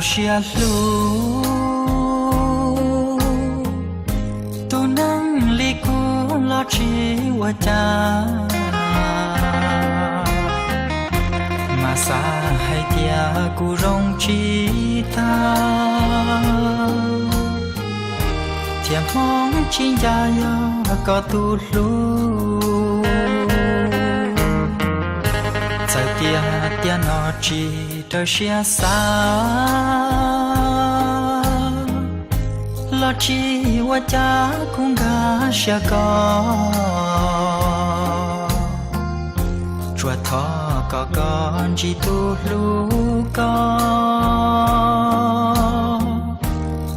siab hlub, tus neeg li kuv los tsis ua cas, mas xav hais tias kuv zoo tsis tau, thiab Hmoob tsis ncaj yog koj tus hlub. Txawm tias tiam no tsis raws siab xav, los tsis ua cas kuv nkag siab koj, tsuas thov kom koj ntsib tus hlub koj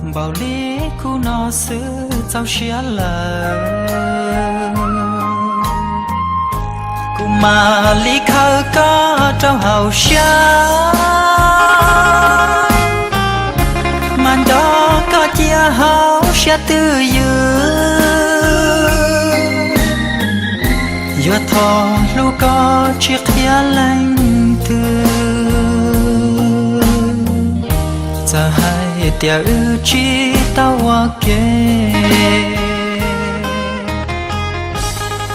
npaum li kuv no xwb txaus siab lawm. Kuv mam li khaws koj rau hauv siab, mas nco koj cia hauv siab twj ywm. Yuav thov hlub koj tsis qhia leej twg, txawm hais tias wb tsis tau ua ke.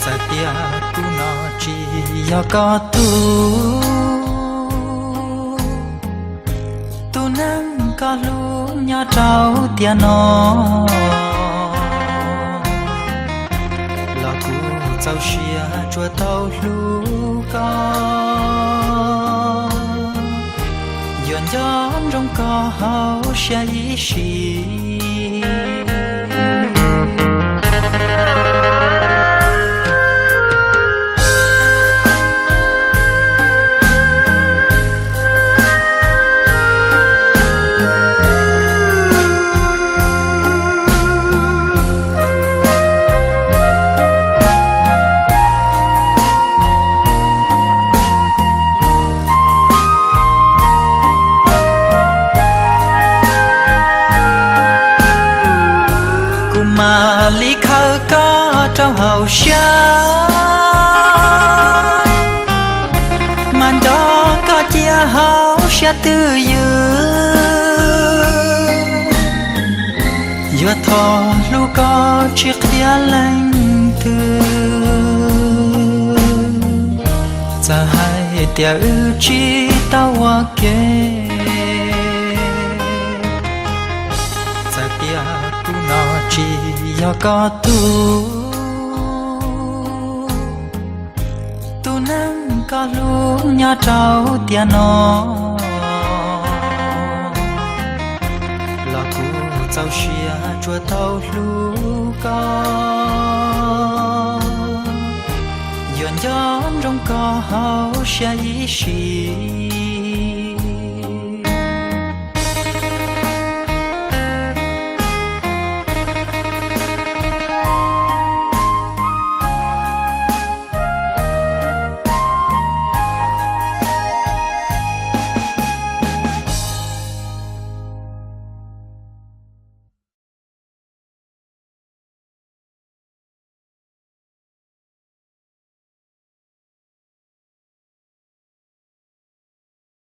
Txawm tias kuv no tsis yog koj tus, tus neeg koj hlub nyob rau tiam no, los kuv txaus siab tsuas tau hlub koj, yuav nco ntsoov koj hauv siab ib sim. Kuv mam li khaws koj rau hauv siab, mas nco koj cia hauv siab twj ywm. Yuav thov hlub koj tsis qhia leej twg, txawm hais tias wb tsis tau ua ke. Txawm tias kuv no tsis yog koj tus, tus neeg koj hlub nyob rau tiam no, los kuv txaus siab tsuas tau hlub koj, yuav nco ntsoov koj hauv siab ib sim.